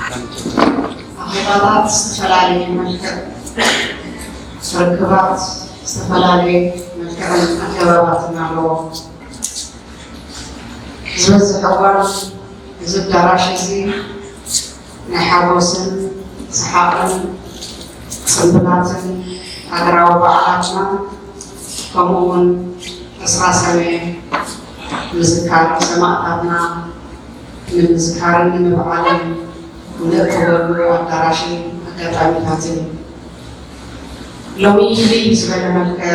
ኣኼባታት ዝተፈላለየ መልክዕ፣ ርክባት ዝተፈላለየ መልክዕን ኣገባባትን ኣለዎ። ዝበዝሕ እዋን እዚ ኣዳራሽ እዚ ናይ ሓጎስን ሰሓቕን ጽምብላትን ሃገራዊ በዓላትና፣ ከምኡ እውን ዕስራ ሰነ ምዝካር ሰማእታትና ንምዝካርን ንምብዓልን እንእከበሉ ኣዳራሽን ኣጋጣሚታትን እዩ። ሎሚ ፍልይ ብዝበለ መልክዕ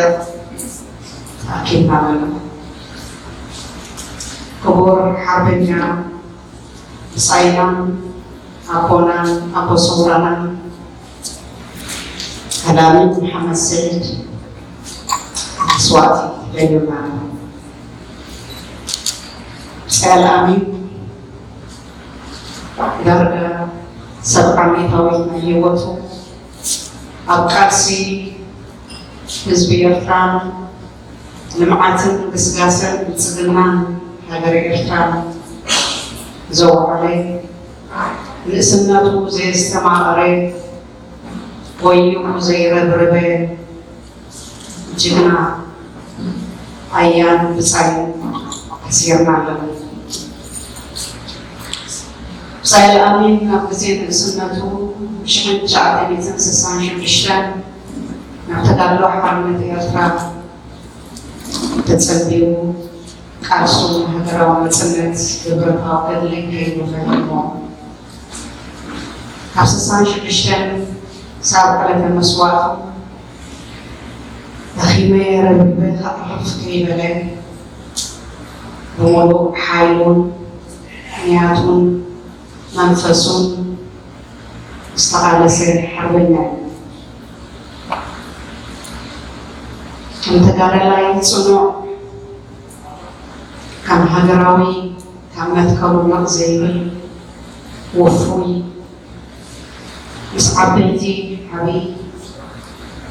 ተኣኪብና ኣለና። ክቡር ሓርበኛ ብጻይናን ኣቦናን ኣቦ ሰውራናን ቀዳማይ መሓመድ ሰዒድ መስዋእቲ ደይብና። ብጻይ ኣልኣሚን ዳርጋ ሰብዓ ሚእታዊት ናይ ህይወቱ ኣብ ቃልሲ ህዝቢ ኤርትራ ልምዓትን ግስጋሰን ብልጽግናን ሃገረ ኤርትራ ዘውዓለ፣ ንእስነቱ ዘየስተማቐረ፣ ወይኑ ዘይረብረበ ጅግና ኣያን ብጻይን ተሲርና ኣለና። ብጻይ ኣልኣሚን ኣብ ግዜ ንእስነቱ ሽሕን ትሽዓተ ሚእትን ስሳን ሽዱሽተን ናብ ተጋድሎ ሓርነት ኤርትራ ተጸንቢሩ፣ ቃልሱ ንሃገራዊ ናጽነት ብብረታዊ ገድሊ ከይዱ ፈሊሞ። ካብ ስሳን ሽዱሽተን ክሳብ ዕለተ መስዋእቱ ደኺመ ረብሪበ ከዕርፍ ከይበለ፣ ብምሉእ ሓይሉን ንያቱን መንፈሱን ዝተቓለሰ ሓርበኛ እዩ። ከም ተጋዳላይ ጽኑዕ፣ ከም ሃገራዊ ካብ መትከሉ ነቕ ዘይብል፣ ውፉይ፣ ምስ ዓበይቲ ዓብዪ፣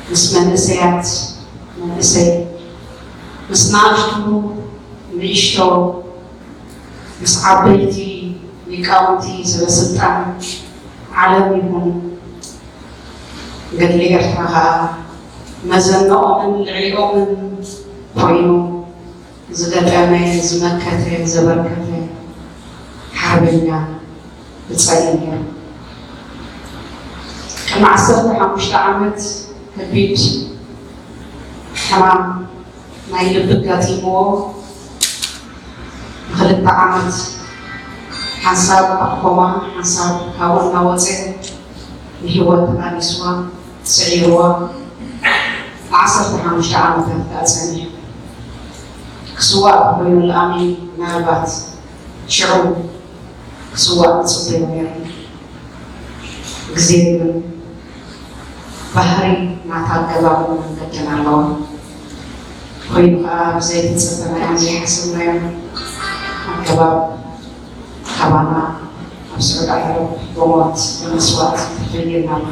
ምስ መንእሰያት መንእሰይ፣ ምስ ንኣሽቱ ንእሽቶ፣ ምስ ዓበይቲ ሊቃውንቲ ሰበስልጣን ዓለም ይኹን ገድሊ ኤርትራ ኸኣ መዘነኦምን ልዕሊኦምን ኮይኑ ዝገጠመ፣ ዝመከተ፣ ዘበርከተ ሓርበኛ ብጻይ እዩ ነይሩ። ቅድሚ ዓሰርተ ሓሙሽተ ዓመት ከቢድ ሕማም ናይ ልቢ ኣጋጢምዎ፣ ንኽልተ ዓመት ሓንሳብ ኣብ ኮማ፣ ሓንሳብ ካብኡ እናወጸ ንህይወት ተቓሊስዋ፣ ስዒርዋ፣ ንዓሰርተ ሓሙሽተ ዓመታት ከኣ ጸኒሑ። ክስዋእ ኮይኑ ለኣሚ ምናልባት ሽዑ ክስዋእ ንጽበዮ ነይርና። ግዜ ግን ባህሪ ናታ ኣገባብን መንገድን ኣለዋ። ኮይኑ ከኣ ብዘይተጸበናዮን ዘይሓሰብናዮን ኣገባብ ካባና ኣብ ስዑድ ዓረብ ብሞት ብመስዋእቲ ተፈሊዩና ኣሎ።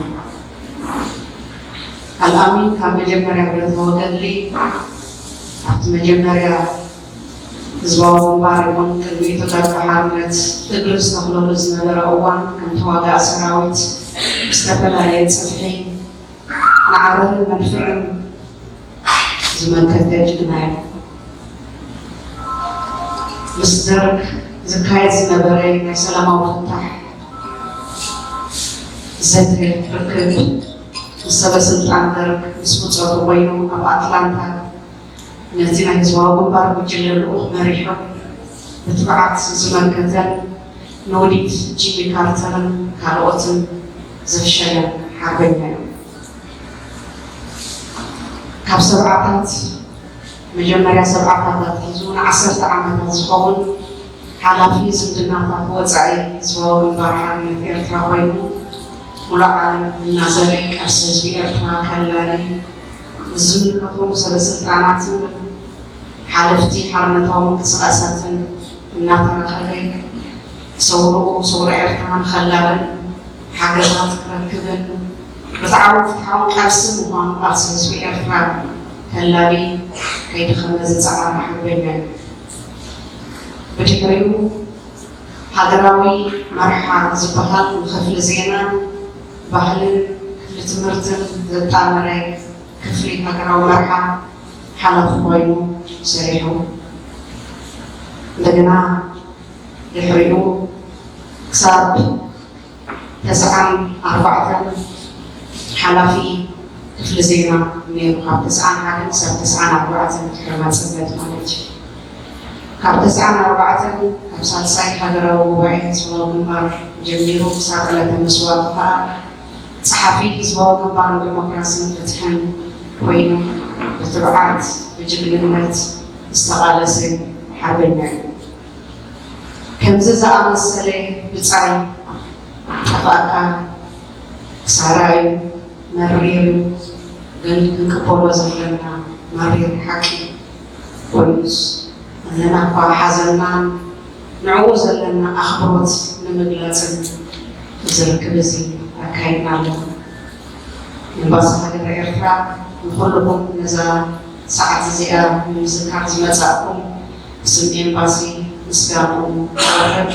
ኣልኣሚን ካብ መጀመርያ ብረታዊ ገድሊ ኣብቲ መጀመርያ ህዝባዊ ግንባር ይኹን ቅድሚ ተጋድሎ ሓርነት እግሪ ዝተኽለሉ ዝነበረ እዋን ከም ተዋጋኢ ሰራዊት ብዝተፈላለየ ጽፍሒ ንዓረርን መድፍዕን ዝመከተ ጅግና እዩ። ምስ ደርግ ዝካየድ ዝነበረ ናይ ሰላማዊ ፍታሕ ዘተ ርክብ ምስ ሰበ ስልጣን ደርግ ምስ ብጾቱ ኮይኑ ኣብ ኣትላንታ ነቲ ናይ ህዝባዊ ግንባር ጉጅለ ልኡኽ መሪሑ ብትብዓት ዝመከተን ንውዲት ጂሚ ካርተርን ካልኦትን ዘፍሸለን ሓርበኛ እዩ። ካብ ሰብዓታት፣ መጀመርያ ሰብዓታት ኣትሒዙ ንዓሰርተ ዓመታት ዝኸውን ሓላፊ ዝምድናታት ወጻኢ ህዝባዊ ግንባር ሓርነት ኤርትራ ኮይኑ፣ ሙሉእ ዓለም እናዘረ ቃልሲ ህዝቢ ኤርትራ ከላሊ፣ ንዝምልከቶም ሰበ ስልጣናትን ሓለፍቲ ሓርነታዊ ምንቅስቓሳትን እናተራኸበ፣ ሰውርኡ ሰውራ ኤርትራ ንኸላልን ሓገዛት ክረክብን ርትዓዊ ፍትሓዊ ቃልሲ ምዃኑ ቃልሲ ህዝቢ ኤርትራ ከላሊ ከይደኸመ ዝጸዓረ ሓርበኛ እዩ። ብድሕሪኡ ሃገራዊ መርሓ ዝበሃል ንክፍሊ ዜናን ባህልን ክፍሊ ትምህርትን ዘጣመረ ክፍሊ ሃገራዊ መርሓ ሓላፊ ኮይኑ ሰሪሑ። እንደገና ድሕሪኡ ክሳብ ተስዓን ኣርባዕተን ሓላፊ ክፍሊ ዜና ነይሩ። ካብ ተስዓን ሓደን ክሳብ ተስዓን ኣርባዕተን ድሕሪ ናጽነት ማለት እዩ። ካብ ተስዓን ኣርባዕተን ካብ ሳልሳይ ሃገራዊ ጉባኤ ህዝባዊ ግንባር ጀሚሩ ክሳብ ዕለተ መስዋእቱ ከኣ ጸሓፊ ህዝባዊ ግንባር ንዲሞክራስን ፍትሕን ኮይኑ ብትብዓት ብጅግንነት ዝተቓለሰ ሓርበኛ እዩ። ከምዚ ዝኣመሰለ ብጻይ ጠፋእካ ክሳራ እዩ፣ መሪር እዩ፣ ግን ክንቅበሎ ዘለና መሪር ሓቂ ኮይኑስ ኣለና እኳ ሓዘንናን ንዕኡ ዘለና ኣኽብሮት ንምግላጽን እዚ ርክብ እዚ ኣካይድና ኣለና። ኤምባሲ ሃገረ ኤርትራ ንኹልኹም ነዛ ሰዓት እዚኣ ንምዝካር ዝመጻእኩም ብስም ኤምባሲ ምስጋንኡ የቕርብ።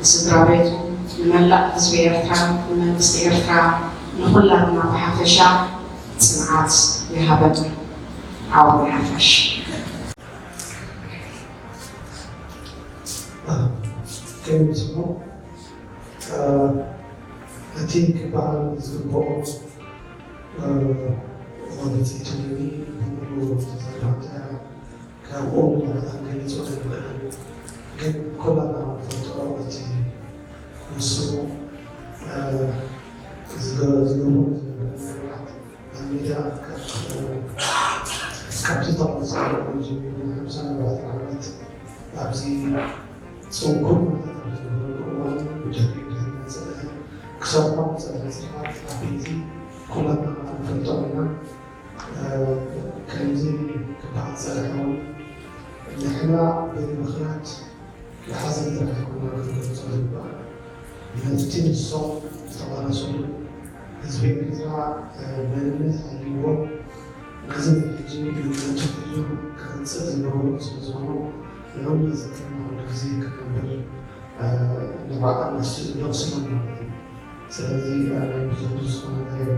ንስድራ ቤቱ፣ ንመላእ ህዝቢ ኤርትራ፣ ንመንግስቲ ኤርትራ፣ ንኹላትና ብሓፈሻ ጽንዓት ይሃበና። ዓወት ንሓፋሽ። ከመይ ትስምዑ? እቲ ክበሃል ዝግብኦ ማለት እዩ። ትግርኛ ብምሉኡ ተዛሪባ እንተያ ካብኡ ንላዕሊ ክንገልጾ ኣይንኽእልን። ግን ኩላትና ንፈልጦ እቲ ንሱ ዝገ- ዝገብሮ ዝነበረ ነገራት ኣብ ሜዳ ካብ- ካብቲ ተቐመጠ ጀሚሩ ንሓምሳን ኣርባዕተን ዓመት ኣብዚ ጽንኩር ኩነታት ኣብ ዝነበረሉ እዋን ብድሕሪኡ ድሕሪ ናጽነት ክሰርሖም ዝጸንሐ ስርሓት ዓበይቲ ኩላትና ንፈልጦም ኢና። ከምዚ ክበሃል ዝጸንሐ እውን ንሕና ብምኽንያት ንሓዘን ጥራሕ ኣይኮናን ክንገልጾ ዝግባእ። ነቲ ንሶም ዝተቓለስሉ ህዝቢ ኤርትራ መንነት ሃልይዎ ነዚ ናይ ሕጂ መንነቱ ሒዙ ክቕጽል ዝነበሮ ስለ ዝኾኑ ንዕኡ እናዘከርና ኩሉ ግዜ ክንነብር ንባዕልና ነቕስኖም ማለት እዩ። ስለዚ ናይ ብዙሕ ዝኾነ ነገር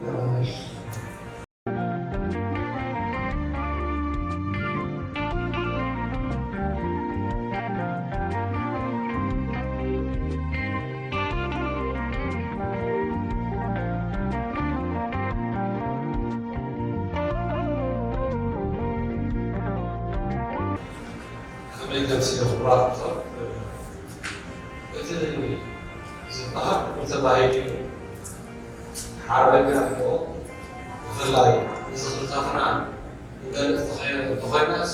የብለይን። ከመይ ከምሲ ክቡራት እቲ ዝበሃል እንተባሂሉ ሓርበኛ እኮ ብፍላይ ንዝኽርታትና ንገልጽ እንተኾይናስ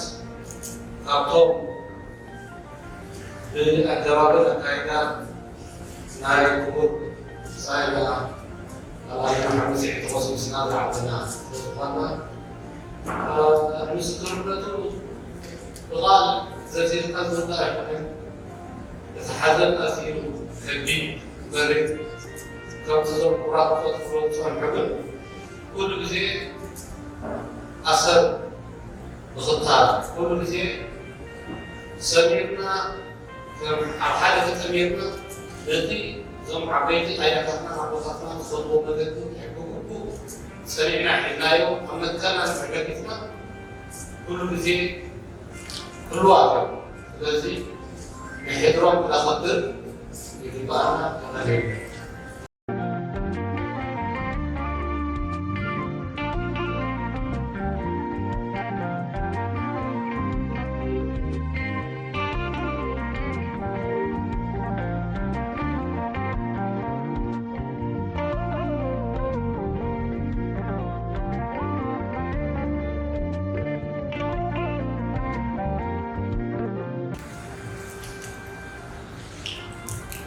ካብቶም ብኣገባብን ኣካይዳ ናይ ክቡር ብጻይና ኣባልና ሓሙስ ተኾሲስና ዝዓበና ስለዝኾና ምስክርነቱ ብቓል ዘርዚርካ ዝውዳእ ኣይኮነን። እቲ ሓዘን ኣዝዩ ከቢድ መሪር ከምቲ እዞም ክቡራት ኣቦታት ክብሉ ዝጸንሑ ግን ኩሉ ግዜ ኣሰር ምኽታል ኩሉ ግዜ ሰሚርና ከም ኣብ ሓደ ተጠሚርና ነቲ እዞም ዓበይቲ ኣያታትና ኣቦታትና ዝኸድዎ መገዲ ብግቡእ ጸኒዕና ሒዝናዮ ኣብ መትከልና ንድሕር ገዲፍና ኩሉ ግዜ ህሉዋት እዮም። ስለዚ ንሕድሮም ክነኽብር ይግባኣና። ተቐደም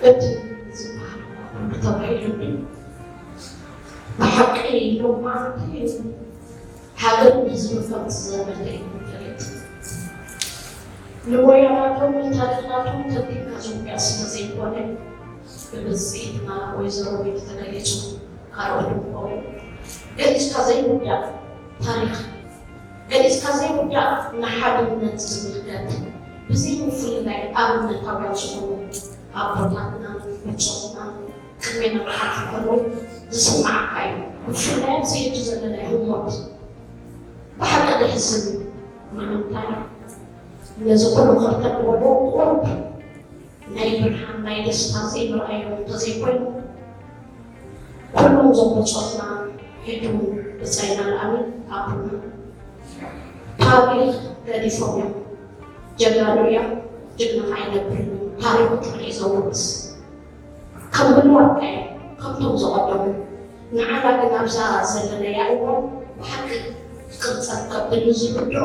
እቲ ዝበሃል እኳ ተባሂሉኒ፣ ብሓቂ ሎማዓንቲ ሃገርን ህዝብን ከምቲ ዘመተ እዩ ዝፈልጥ። ንሞያናቶም ንታሪኽናቶም ተንቲንካ ዝውዳእ ስለ ዘይኮነ፣ ብብፅሒትና ወይዘሮ ቤት ተገሊፁ፣ ካልኦት እውን ገሊፅካ ዘይውዳእ ታሪኽ ገሊፅካ ዘይውዳእ ንሓድነት ዝምልከት ብዘይ ምፍልላይ ኣብነታውያን ዝኾኑ ኣቦታትና፣ ብጾትና ቅድሜና ክሓልፉ ከለዉ ዝስምዓካ እዩ። ብፍላይ ኣብዚ ሕጂ ዘለናዮ ህሞት ብሓቂ ዘሕዝን እዩ። ንምንታይ? ነዚ ኩሉ ከርተት ዝበሎ ቁሩብ ናይ ብርሃን፣ ናይ ደስታ ዘይምርኣዮም እንተዘይኮይኑ፣ ኩሎም እዞም ብጾትና፣ ሕጂ እውን ብጻይና ለኣሚ ኣቦና ታሪኽ ገዲፎም እዮም። ጀጋኑ እዮም። ጅግና ከኣ ኣይነብርን እዩ። ታሪኹ ጥራሕ እዩ ዘውርስ። ከም ምልዋጥ እዮም፣ ከምቶም ዝቐደሙ። ንዓና ግን ኣብዛ ዘለናያ እዋን ብሓቂ ይቅርታ ከብል ንዝርድኦ፣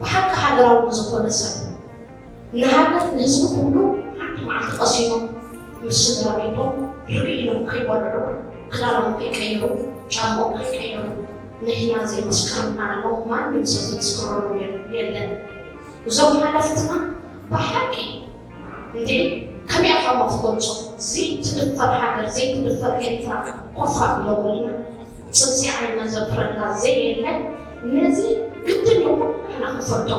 ብሓቂ ሃገራዊ ንዝኾነ ሰብ፣ ንሃገር ንህዝቢ ክብሉ ሓንቲ መዓልቲ ቀሲኖም ምስ ስድራ ቤቶም ርግእ ኢሎም ከይበልዑ፣ ክዳኖም ከይቀየሩ፣ ጫምኦም ከይቀየሩ፣ ንሕና ዘይመስከርና ኣሎ ማንም ሰብ ዝምስክረሉ የለን። እዞም ሓለፍትና ብሓቂ እንዴ ከመይ ኢኻ እሞ ክትገልጾ? ዘይትድፈር ሃገር፣ ዘይትድፈር ኤርትራ ኮፍ ኣቢሎምልና፣ ጽንጺ ዓይንና ዘብረና ዘየለ፣ ነዚ ግድን እዩ ኩሉ ንሕና ክንፈልጦ።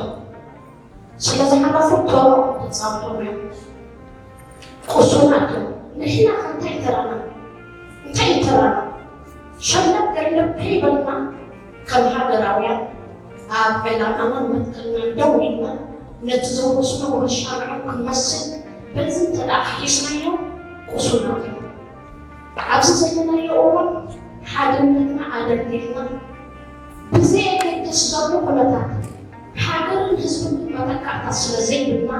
ስለ ዝሓለፉ ቶሮ ተጻውቶም እዮም። ቁሱናት እዮም። ንሕና ከ እንታይ ተራና? እንታይ እዩ ተራና? ሸለብ ገለብ ከይበልና ከም ሃገራውያን ኣብ ዕላማናን መትከልናን ደው ኢልና ነቲ ዘውረስና ውርሻ ንዕኡ ክንመስል በዚ እንተ ደኣ ሒዝናዮ ቁሱናት እዮም። ኣብዚ ዘለናዮ እዋን ሓድነትና ኣደልዲልና ብዘየገድስ ዘሎ ኩነታት ሃገርን ህዝብን መተካእታ ስለ ዘይብልና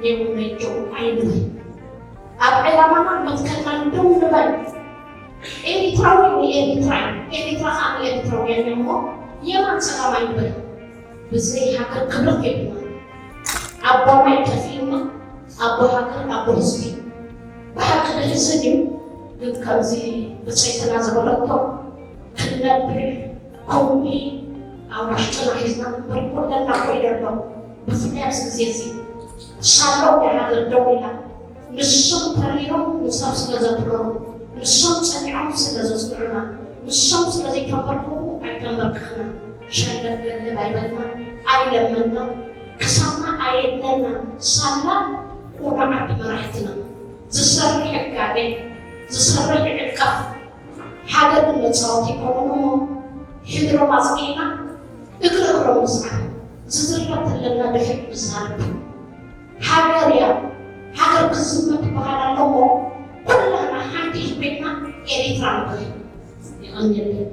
ኔው ነጆ ኣይንበል። ኣብ ዕላማና መትከልና ደው ንበል። ኤሪትራዊ ንኤሪትራ እዩ፣ ኤሪትራ ከኣ ንኤሪትራውያን እዩ እሞ የማን ጸጋም ኣይንበል። ብዘይ ሃገር ክብረት የብልናን። ኣቦ ማይ ጠፊኡና፣ ኣቦ ሃገር፣ ኣቦ ህዝቢ። ብሓቂ ዘሕዝን እዩ፣ ግን ከምዚ ብጸይትና ዝበለቶ ክንነብር ከምኡ ኣብ ውሽጥና ሒዝና ክንበር ኩለና ኮይኑ ኣሎ። ብፍላይ ኣብዚ ግዜ እዚ ሳሎም ንሃገር ደው ኢላ፣ ንሶም ተሪሮም ንሶም ስለ ዘብረሩ፣ ንሶም ጸኒዖም ስለ ዘጽንዑና፣ ንሶም ስለ ዘይተንበርክኹ ኣይተንበርክኽና። ሸለብ ገለብ ኣይበልና፣ ኣይለመንና፣ ክሳብና ኣየድለና። ሳላ ቁሩብ ዓዲ መራሕትና፣ ዝሰርሕ ሕጋዴ፣ ዝሰርሕ ይዕቀፍ፣ ሃገር ግን መጻወቲ ኣይኮነን እሞ፣ ሕድሮም ኣጽኒዕና እግሪ እግሮም ንስዓር። ዝዝረብ ተለና ድሕሪት ንዛረብ። ሃገር እያ፣ ሃገር ክትዝመት ትበሃል ኣሎ እሞ፣ ኩላህና ሓንቲ ኮይንና ኤሪትራ ንበል። የቐንየለይ።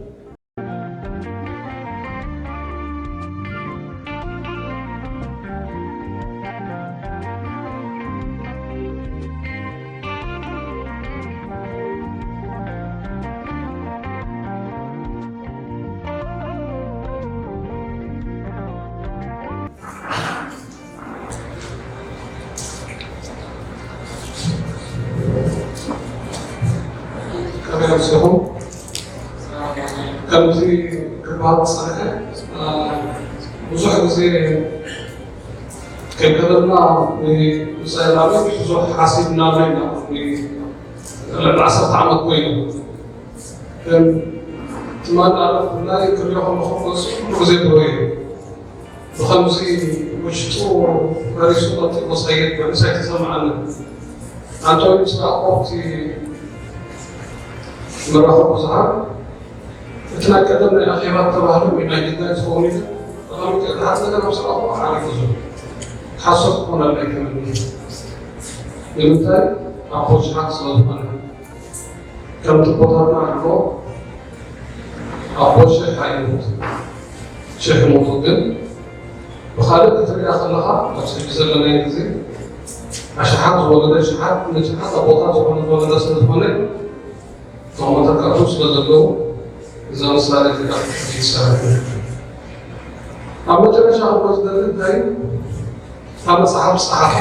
ከመይ ኣምሲኹም? ከምዚ ክበሃል ዝጸንሐ፣ አ፣ ብዙሕ ግዜ ከይቀደምና ንብጻይ ላዕሊ ብዙሕ ሓሲብናሉ ኢና። ን-፣ ልዕሊ ዓሰርተ ዓመት ኮይኑ። ግን ትማሊ ኣነ ብፍላይ ክሪኦ ከለኹ ገጹ ኩሉ ግዜ ብሩህ እዩ። ብኸምዚ ውሽጡ ፈሪሱ ጠጢቑ ዝኸይድ መእንስ ኣይተሰምዓንን። ኣንቶኒ ምስ ረኣኹ ኣብቲ መራኸቢ ብዙሃን፣ እቲ ናይ ቀደም ናይ ኣኼባ ተባህለ ወይ ናይ ግዳይ ዝኸውን ኢለ ተቐሚጠ፣ እቲ ሓደ ነገር ምስ ረኣኹ ዓሪፉ ዝብል ሓሶት ክኾነሉ ኣይክእልን እዩ። ንምንታይ? ኣቦ ሽሓት ስለ ዝኾነ። ከምቲ ኣቦታትና ዝብሎ፣ ኣቦ ሽሕ ኣይሙት፣ ሽሕ ይሙቱ። ግን ብኻልእ ክትሪኣ ከለኻ፣ ኣብዚ ሕጂ ዘለናዮ ግዜ፣ ኣሽሓት ዝወለደ ኣሽሓት፣ ንኣሽሓት ኣቦታት ዝኾነ ዝወለደ ስለ ዝኾነ፣ እቶም መተካእቱ ስለ ዘለዉ፣ እዛ ምሳሌ እዚኣ ክትሰርሕ። ኣብ መጨረሻ ክብሎ ዝደሊ እንታይ እዩ? እታ መጽሓፍ ዝጸሓፋ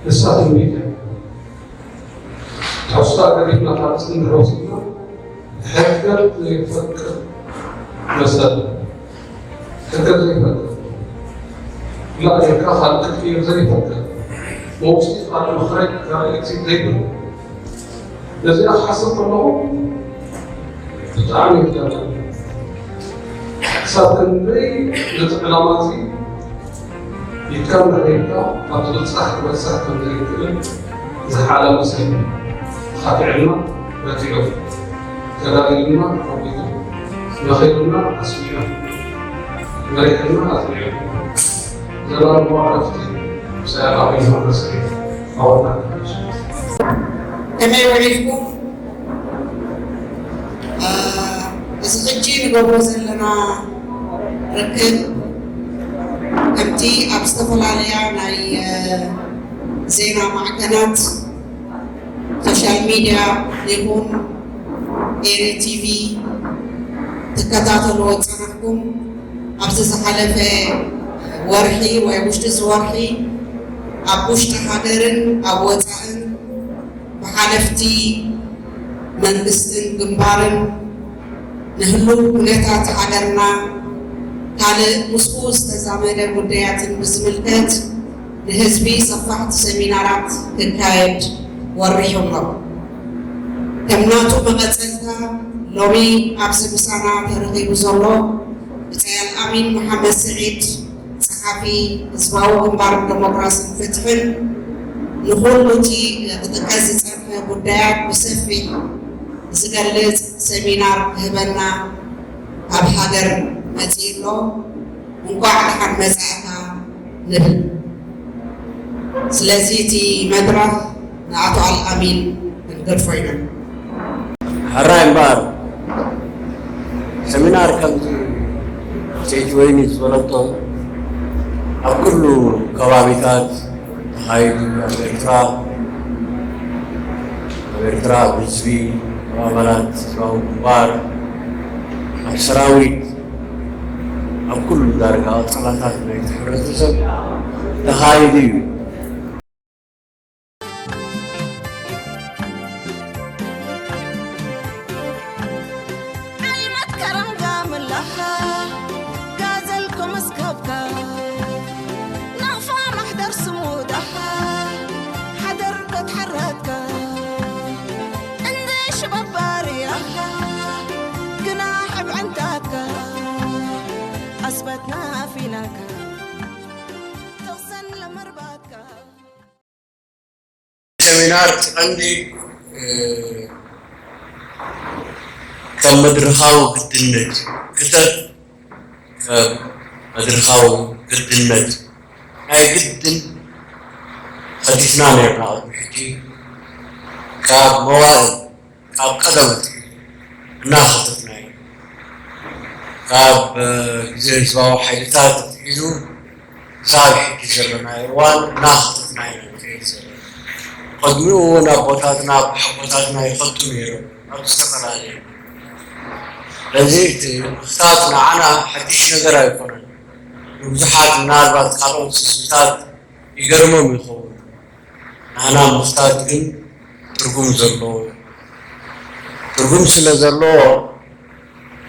ንሳ ትንቢት እያ። ትሕዝቶኣ ገዲፍና ካብ ስእሊ እንድሕር ወሲድና፣ ሕገ ዘይፈቅድ መሰል፣ ሕገ ዘይፈቅድ፣ ላእ ኢልካ ካልእ ክትቅይር ዘይፈቅድ፣ መውጽኢ ካልእ ምኽራይ ካልእ ኤግዚት ዘይብሉ፣ ነዚኣ ክሓስብ ከለኹ ብጣዕሚ እዩ ዝገርም። ክሳብ ክንደይ ነቲ ዕላማ እዚ ኢድካ እንዳረድካ ካብ ዝብጻሕ ክበጽሕ ከም ዘይክእል ዝሓለመ ሰብ እዩ። ተኻቲዕልና በጺሑ፣ ተዳሊሉና ኣዕዊቱ፣ መኺሩና ኣስሚዑ፣ መሪሑና ኣጽኒዑ። ዘላለማዊ ዕረፍቲ ብሰላም ይመለስ። ኣወዳት። ከመይ ውዒልኩም? እ፣ እዚ ሕጂ ንገብሮ ዘለና ርክብ፣ ከምቲ ኣብ ዝተፈላለያ ናይ፣ እ፣ ዜና ማዕከናት፣ ሶሻል ሚድያ ይኹን ኤሪ ቲቪ ትከታተልዎ ዝጸናሕኩም፣ ኣብዚ ዝሓለፈ ወርሒ ወይ ኣብ ውሽጢ እዚ ወርሒ ኣብ ውሽጢ ሃገርን ኣብ ወጻእን ብሓለፍቲ መንግስትን ግንባርን ንህሉው ኩነታት ሃገርና፣ ካልእ ምስኡ ዝተዛመደ ጉዳያትን ብዝምልከት ንህዝቢ ሰፋሕቲ ሰሚናራት ክካየድ ወሪሑ ኣሎ። ከም ናቱ መቐጸልታ፣ ሎሚ ኣብዚ ምሳና ተረኺቡ ዘሎ ብጻይ ኣልኣሚን መሓመድ ስዒድ፣ ጸሓፊ ህዝባዊ ግንባር ዲሞክራስን ፍትሕን፣ ንኹሉ እቲ ክጥቀስ ዝጸንሐ ጉዳያት ብሰፊሕ ዝገልጽ ሰሚናር ክህበና ካብ ሃገር መጺኡ ኣሎ። እንቋዕ ደሓን መጻእካ ንብል። ስለዚ እቲ መድረኽ ንኣቶ ኣልኣሚን ክንገድፎ ኢና። ሕራይ እምበኣር፣ ሰሚናር ከምቲ ሰይቲ ወይኒ ዝበለቶ ኣብ ኩሉ ከባቢታት ተኻይዱ፣ ኣብ ኤርትራ፣ ኣብ ኤርትራ ኣብ ህዝቢ፣ ኣብ ኣባላት ህዝባዊ ግንባር፣ ኣብ ሰራዊት፣ ኣብ ኩሉ ዳርጋ ቀጸላታት ናይቲ ሕብረተሰብ ተኻይዱ እዩ። ዓልመት ከረምጋ ምላኻ ጋዘል ኮመስከብካ ናቕፋ ማሕደር ስሙዳኻ ሓደር ኮትሓራትካ እንደ ሽበባርያኻ ግና ሕብዕንታትካ ኣስበትና ኣፊናካ ተቕሰን ለመርባትካ ሰሚናር እቲ ቀንዲ ከም መድረኻዊ ግድነት ክተት ከም መድረኻዊ ግድነት ናይ ግድን ከቲትና ነርና። ቅድሚ ሕጂ ካብ መዋእል ካብ ቀደም እናኸተትና እዩ። ካብ ግዜ ህዝባዊ ሓይልታት ኣትሒዙ ክሳብ ሕጂ ዘለናዮ እዋን እናኸተትና ኢና ንኸይድ ዘለና። ቅድሚኡ እውን ኣቦታትና ኣቦሓጎታትና ይኸቱ ነይሮም ኣብ ዝተፈላለየ። ስለዚ እቲ ምኽታት ንዓና ሓድሽ ነገር ኣይኮነን። ንብዙሓት ምናልባት ካልኦት ህዝብታት ይገርሞም ይኸውን። ናህና ምኽታት ግን ትርጉም ዘለዎ እዩ። ትርጉም ስለ ዘለዎ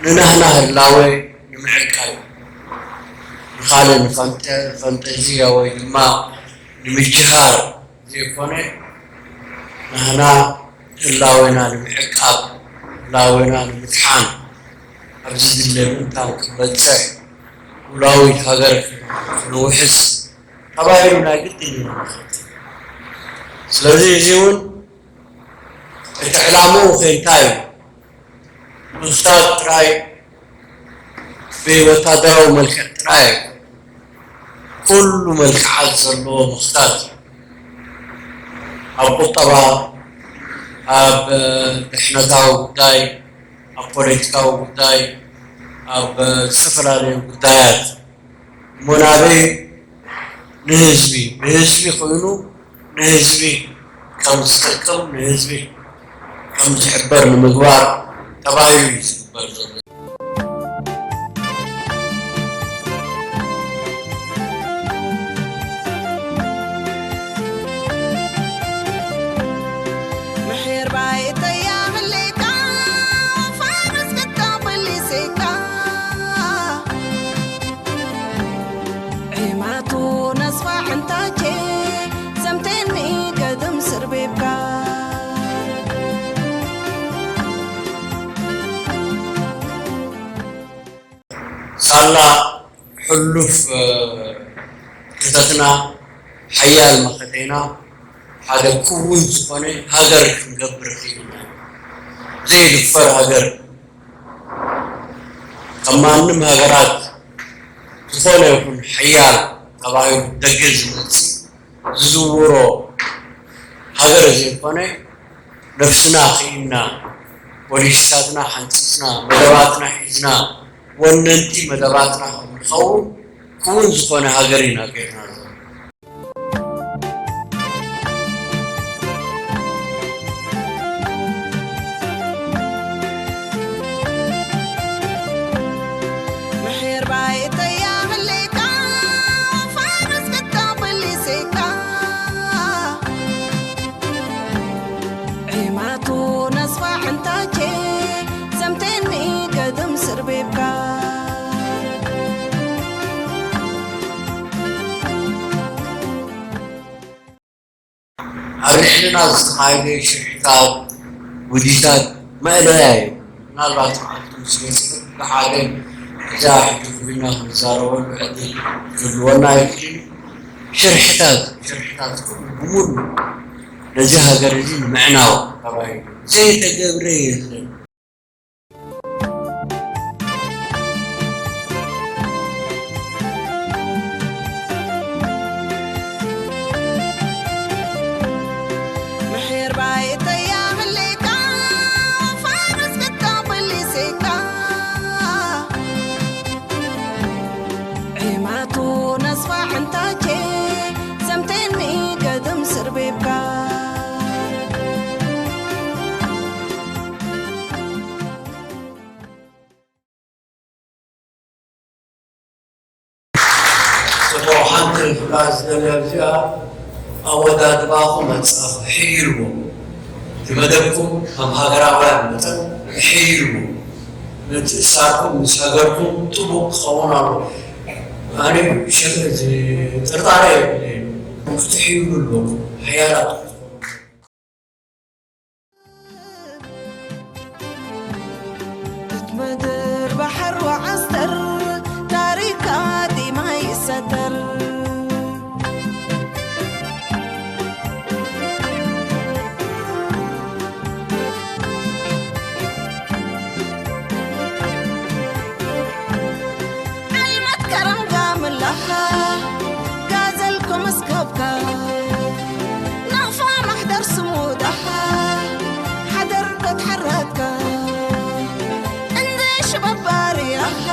ንናህና ህላወ ንምዕቃብ እዩ። ንኻልእ ንፈንጠዝያ ወይ ድማ ንምጅሃር ዘይኮነ ናህና ህላወና ንምዕቃብ፣ ህላወና ንምድሓን፣ ኣብዚ ዝድለ ምእንታን ክንበጽሕ፣ ልኡላዊት ሃገር ክንውሕስ ተባሂሉ ናይ ግድን እዩ ንኽእል። ስለዚ እዚ እውን እቲ ዕላምኡ ከ እንታይ እዩ? ምኽታት ጥራይ ብወታደራዊ መልክዕ ጥራይ ኣይኮነን። ኩሉ መልክዓት ዘለዎ ምኽታት እዩ። ኣብ ቁጠባ፣ ኣብ ድሕነታዊ ጉዳይ፣ ኣብ ፖለቲካዊ ጉዳይ፣ ኣብ ዝተፈላለዩ ጉዳያት እሞ ናበይ ንህዝቢ ብህዝቢ ኮይኑ ንህዝቢ ከም ዝጠቅም ንህዝቢ ከም ዝሕበር ንምግባር ተባሂሉ እዩ ዝግበር ዘሎ። ምሒር ባይተያ መሊካ ፋኑስ ክታበሊ ዜካ ዒማቱ ነስፋ ዕንታቼ ዘምቴኒ ገድም ስርቤብካ ሳላ ሕሉፍ ታትና ሓያል መኸተና ሓደ ክውን ዝኾነ ሃገር ክንገብር ክኢልና። ዘይድፈር ሃገር፣ ከም ማንም ሃገራት ዝኾነ ይኹን ሓያል ተባሂሉ ደገ ዝመጽእ ዝዝውሮ ሃገር ዘይኮነ፣ ነፍስና ክኢልና፣ ፖሊሲታትና ሓንፂፅና፣ መደባትና ሒዝና፣ ወነንቲ መደባትና ከም ንኸውን ክውን ዝኾነ ሃገር ኢና ጌርና ዘለና። ምሒር ባይተያ ህሌካ፣ ፋይናንስ ክተብል ሊሴካ። ዒማቱ ነስፋ ዕንታቼ፣ ዘምቴኒ ገድም ስርቤብካ። ኣብ ልዕልና ዝተኻየደ ሽርሕታት፣ ውዲታት መእለያ እዩ። ምናልባት መዓልቱ ምስ መጽእ ብሓደ እዛ ሕጂ ኩልና ክንዛረበሉ ዕድል ክህልወና ይኽእል እዩ። ሽርሕታት፣ ሽርሕታት ኩሉ ብሙሉ ነዚ ሃገር እዚ ንምዕናው ተባሂሉ ዘይተገብረ የለን። ምሒር ባይተያ ህሌካ፣ ፋይናንስ ክተብል ሊሴካ። ዒማቱ ነስፋ ዕንታቼ፣ ዘምቴኒ ገድም ስርቤብካ። ጽቡቕ፣ ሓንቲ ክብላ ዝደልያ እዚኣ፣ ኣወዳድባኹም መጻኹ ሕይልዎ። እቲ መደብኩም ከም ሃገራውያን መጠን ሕይልዎ። ምትእስሳርኩም ምስ ሃገርኩም ጥቡቕ ክኸውን ኣለዎ። ኣነ ሸ-፣ እዚ ጥርጣረ የብለይን። ክትሕይሉ ኣለኩም። ሓያላት ክትኮኑ። ምድር ባሕር ወዓስተር፣ ታሪካ ዲማ ይሰተር። ዓልመት ከረምጋ ምላኻ፣ ጋዘልኩም እስከብካ፣ ናቕፋ ማሕደር ስሙዳኻ፣ ሓደር ኮት ሓራትካ፣ እንደ ሽበባርያኻ፣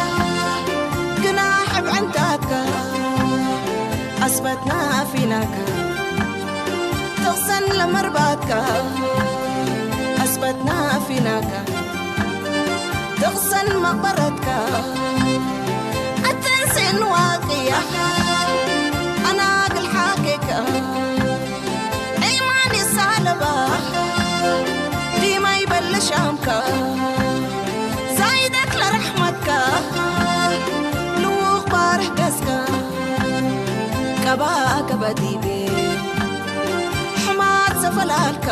ግና ሕብዕንታትካ፣ ኣስበትና ኣፊናካ፣ ተቕሰን ለመርባትካ፣ ኣስበትና ኣፊናካ፣ ተቕሰን መቕበረትካ፣ ኣተንሴን ዋቅያኻ፣ ኣናግል ሓኬካ፣ ዒማን ይሳለባኻ፣ ዲማይ በልሻምካ፣ ዛይደክ ለረሕመትካ፣ ልውቕ ባርህ ገስካ፣ ቀባ ከበዲቤ፣ ሕማት ዘፈላልካ፣